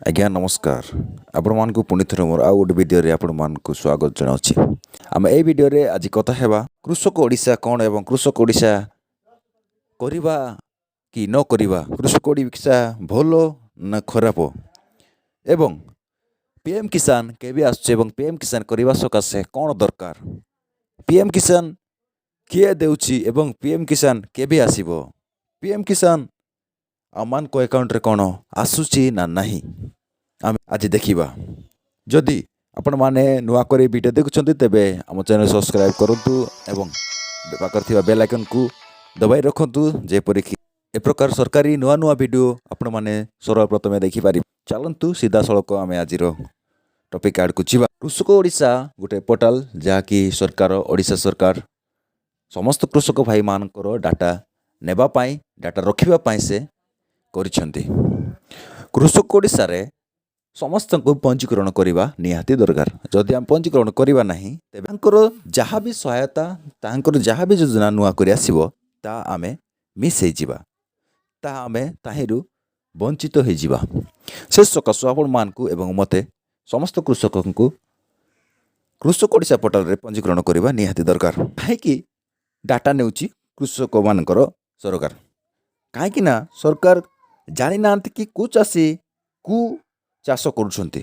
ଆଜ୍ଞା ନମସ୍କାର। ଆପଣମାନଙ୍କୁ ପୁଣି ଥରେ ମୋର ଆଉ ଗୋଟେ ଭିଡ଼ିଓରେ ଆପଣମାନଙ୍କୁ ସ୍ୱାଗତ ଜଣାଉଛି। ଆମେ ଏଇ ଭିଡ଼ିଓରେ ଆଜି କଥା ହେବା କୃଷକ ଓଡ଼ିଶା କ'ଣ ଏବଂ କୃଷକ ଓଡ଼ିଶା କରିବା କି ନ କରିବା, କୃଷକ ଓଡ଼ିଶା ଭଲ ନା ଖରାପ ଏବଂ ପି ଏମ୍ କିଷାନ କେବେ ଆସୁଛି ଏବଂ ପି ଏମ୍ କିଷାନ କରିବା ସକାଶେ କ'ଣ ଦରକାର, ପି ଏମ୍ କିଷାନ କିଏ ଦେଉଛି ଏବଂ ପି ଏମ୍ କିଷାନ କେବେ ଆସିବ, ପି ଏମ୍ କିଷାନ ଆମମାନଙ୍କ ଆକାଉଣ୍ଟରେ କ'ଣ ଆସୁଛି ନା ନାହିଁ, ଆମେ ଆଜି ଦେଖିବା। ଯଦି ଆପଣମାନେ ନୂଆ କରି ଭିଡ଼ିଓ ଦେଖୁଛନ୍ତି, ତେବେ ଆମ ଚ୍ୟାନେଲ୍ ସବସ୍କ୍ରାଇବ୍ କରନ୍ତୁ ଏବଂ ପାଖରେ ଥିବା ବେଲ୍ ଆଇକନ୍କୁ ଦବାଇ ରଖନ୍ତୁ, ଯେପରିକି ଏ ପ୍ରକାର ସରକାରୀ ନୂଆ ନୂଆ ଭିଡ଼ିଓ ଆପଣମାନେ ସର୍ବପ୍ରଥମେ ଦେଖିପାରିବେ। ଚାଲନ୍ତୁ, ସିଧାସଳଖ ଆମେ ଆଜିର ଟପିକ୍ ଆଡ଼କୁ ଯିବା। କୃଷକ ଓଡ଼ିଶା ଗୋଟେ ପୋର୍ଟାଲ, ଯାହାକି ସରକାର, ଓଡ଼ିଶା ସରକାର ସମସ୍ତ କୃଷକ ଭାଇମାନଙ୍କର ଡାଟା ନେବା ପାଇଁ, ଡାଟା ରଖିବା ପାଇଁ ସେ କରିଛନ୍ତି। କୃଷକ ଓଡ଼ିଶାରେ ସମସ୍ତଙ୍କୁ ପଞ୍ଜୀକରଣ କରିବା ନିହାତି ଦରକାର। ଯଦି ଆମେ ପଞ୍ଜୀକରଣ କରିବା ନାହିଁ, ତେବେ ତାଙ୍କର ଯାହା ବି ସହାୟତା, ତାଙ୍କର ଯାହା ବି ଯୋଜନା ନୂଆ କରି ଆସିବ, ତାହା ଆମେ ମିସ୍ ହେଇଯିବା, ତାହା ଆମେ ତାହିଁରୁ ବଞ୍ଚିତ ହେଇଯିବା। ସେ ସକାଶୁ ଆପଣମାନଙ୍କୁ ଏବଂ ମୋତେ, ସମସ୍ତ କୃଷକଙ୍କୁ କୃଷକ ଓଡ଼ିଶା ପୋର୍ଟାଲରେ ପଞ୍ଜୀକରଣ କରିବା ନିହାତି ଦରକାର। କାହିଁକି ଡାଟା ନେଉଛି କୃଷକମାନଙ୍କର ସରକାର? କାହିଁକି ନା ସରକାର ଜାଣିନାହାନ୍ତି କି କେଉଁ ଚାଷୀ କେଉଁ ଚାଷ କରୁଛନ୍ତି।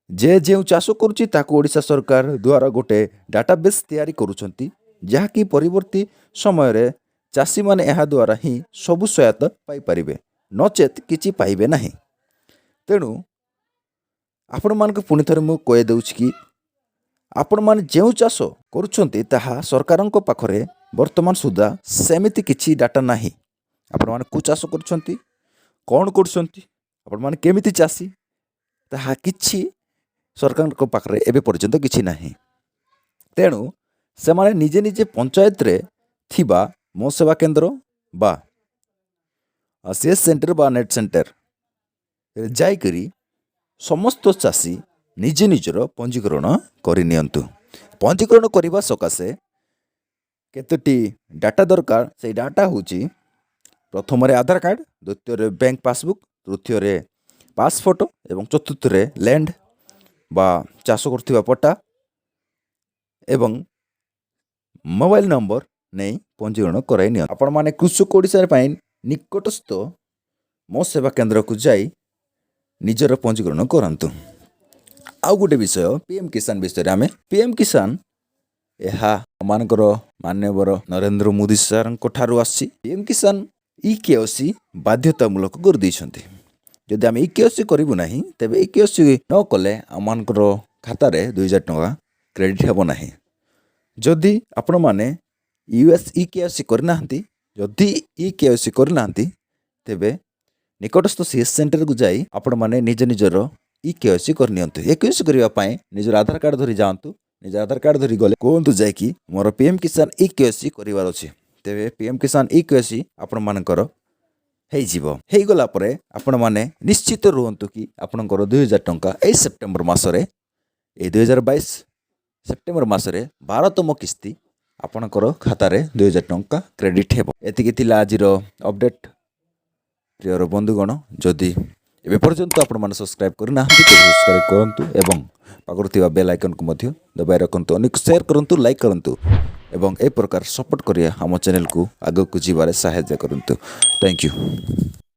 ଯେ ଯେଉଁ ଚାଷ କରୁଛି, ତାକୁ ଓଡ଼ିଶା ସରକାର ଦ୍ୱାରା ଗୋଟେ ଡାଟାବେସ୍ ତିଆରି କରୁଛନ୍ତି, ଯାହାକି ପରବର୍ତ୍ତୀ ସମୟରେ ଚାଷୀମାନେ ଏହା ଦ୍ୱାରା ହିଁ ସବୁ ସହାୟତା ପାଇପାରିବେ, ନଚେତ୍ କିଛି ପାଇବେ ନାହିଁ। ତେଣୁ ଆପଣମାନଙ୍କୁ ପୁଣି ଥରେ ମୁଁ କହିଦେଉଛି କି ଆପଣମାନେ ଯେଉଁ ଚାଷ କରୁଛନ୍ତି, ତାହା ସରକାରଙ୍କ ପାଖରେ ବର୍ତ୍ତମାନ ସୁଦ୍ଧା ସେମିତି କିଛି ଡାଟା ନାହିଁ। ଆପଣମାନେ କେଉଁ ଚାଷ କରୁଛନ୍ତି, କ'ଣ କରୁଛନ୍ତି, ଆପଣମାନେ କେମିତି ଚାଷୀ, ତାହା କିଛି ସରକାରଙ୍କ ପାଖରେ ଏବେ ପର୍ଯ୍ୟନ୍ତ କିଛି ନାହିଁ। ତେଣୁ ସେମାନେ ନିଜେ ନିଜେ ପଞ୍ଚାୟତରେ ଥିବା ମୋ ସେବା କେନ୍ଦ୍ର ବା ସି ଏସ୍ ସେଣ୍ଟର ବା ନେଟ୍ ସେଣ୍ଟର ଯାଇକରି ସମସ୍ତ ଚାଷୀ ନିଜେ ନିଜର ପଞ୍ଜୀକରଣ କରିନିଅନ୍ତୁ। ପଞ୍ଜୀକରଣ କରିବା ସକାଶେ କେତୋଟି ଡାଟା ଦରକାର? ସେଇ ଡାଟା ହେଉଛି ପ୍ରଥମରେ ଆଧାର କାର୍ଡ଼, ଦ୍ୱିତୀୟରେ ବ୍ୟାଙ୍କ ପାସବୁକ୍, ତୃତୀୟରେ ପାସ୍ ଫଟୋ ଏବଂ ଚତୁର୍ଥରେ ଲ୍ୟାଣ୍ଡ ବା ଚାଷ କରୁଥିବା ପଟ୍ଟା ଏବଂ ମୋବାଇଲ ନମ୍ବର ନେଇ ପଞ୍ଜୀକରଣ କରାଇ ନିଅନ୍ତୁ। ଆପଣମାନେ କୃଷକ ଓଡ଼ିଶା ପାଇଁ ନିକଟସ୍ଥ ମୋ ସେବା କେନ୍ଦ୍ରକୁ ଯାଇ ନିଜର ପଞ୍ଜୀକରଣ କରାନ୍ତୁ। ଆଉ ଗୋଟେ ବିଷୟ ପି ଏମ୍ କିଷାନ ବିଷୟରେ ଆମେ, ପି ଏମ୍ କିଷାନ ଏହା ଆମମାନଙ୍କର ମାନ୍ୟବର ନରେନ୍ଦ୍ର ମୋଦି ସାର୍ଙ୍କ ଠାରୁ ଆସିଛି। ପି ଏମ୍ କିଷାନ ଇ କେ ବାଧ୍ୟତାମୂଳକ କରିଦେଇଛନ୍ତି। ଯଦି ଆମେ ଇ କେ କରିବୁ ନାହିଁ, ତେବେ ଇ କେ ନ କଲେ ଆମମାନଙ୍କର ଖାତାରେ 2000 ଟଙ୍କା କ୍ରେଡ଼ିଟ୍ ହେବ ନାହିଁ। ଯଦି ଆପଣମାନେ ଇ କେ କରିନାହାନ୍ତି, ଯଦି ଇ କେ କରିନାହାନ୍ତି, ତେବେ ନିକଟସ୍ଥ ସି ଏସ୍ ସେଣ୍ଟରକୁ ଯାଇ ଆପଣମାନେ ନିଜ ନିଜର ଇ କେ କରିନିଅନ୍ତୁ। ଇ କେ କରିବା ପାଇଁ ନିଜର ଆଧାର କାର୍ଡ଼ ଧରି ଯାଆନ୍ତୁ। ନିଜ ଆଧାର କାର୍ଡ଼ ଧରି ଗଲେ କୁହନ୍ତୁ ଯାଇକି, ମୋର ପି ଏମ୍ କିଷାନ ଇ କେ କରିବାର ଅଛି। ତେବେ ପି ଏମ୍ କିଷାନ ଇ କେ ଆପଣମାନଙ୍କର ହେଇଯିବ। ହେଇଗଲା ପରେ ଆପଣମାନେ ନିଶ୍ଚିତ ରୁହନ୍ତୁ କି ଆପଣଙ୍କର 2000 ଟଙ୍କା ଏଇ ସେପ୍ଟେମ୍ବର ମାସରେ, ଏଇ 2022 ସେପ୍ଟେମ୍ବର ମାସରେ 12ତମ କିସ୍ତି ଆପଣଙ୍କର ଖାତାରେ 2000 ଟଙ୍କା କ୍ରେଡ଼ିଟ୍ ହେବ। ଏତିକି ଥିଲା ଆଜିର ଅପଡ଼େଟ୍। ପ୍ରିୟର ବନ୍ଧୁଗଣ, ଯଦି ଏବେ ପର୍ଯ୍ୟନ୍ତ ଆପଣମାନେ ସବସ୍କ୍ରାଇବ୍ କରିନାହାନ୍ତି, ତେବେ ସବସ୍କ୍ରାଇବ୍ କରନ୍ତୁ ଏବଂ ପାଖରେ ଥିବା ବେଲ୍ ଆଇକନ୍କୁ ମଧ୍ୟ ଦବାଇ ରଖନ୍ତୁ। ଅନେକ ସେୟାର କରନ୍ତୁ, ଲାଇକ୍ କରନ୍ତୁ ଏବଂ ଏ ପ୍ରକାର ସପୋର୍ଟ କରି ଆମ ଚ୍ୟାନେଲକୁ ଆଗକୁ ଯିବାରେ ସାହାଯ୍ୟ କରନ୍ତୁ। Thank you.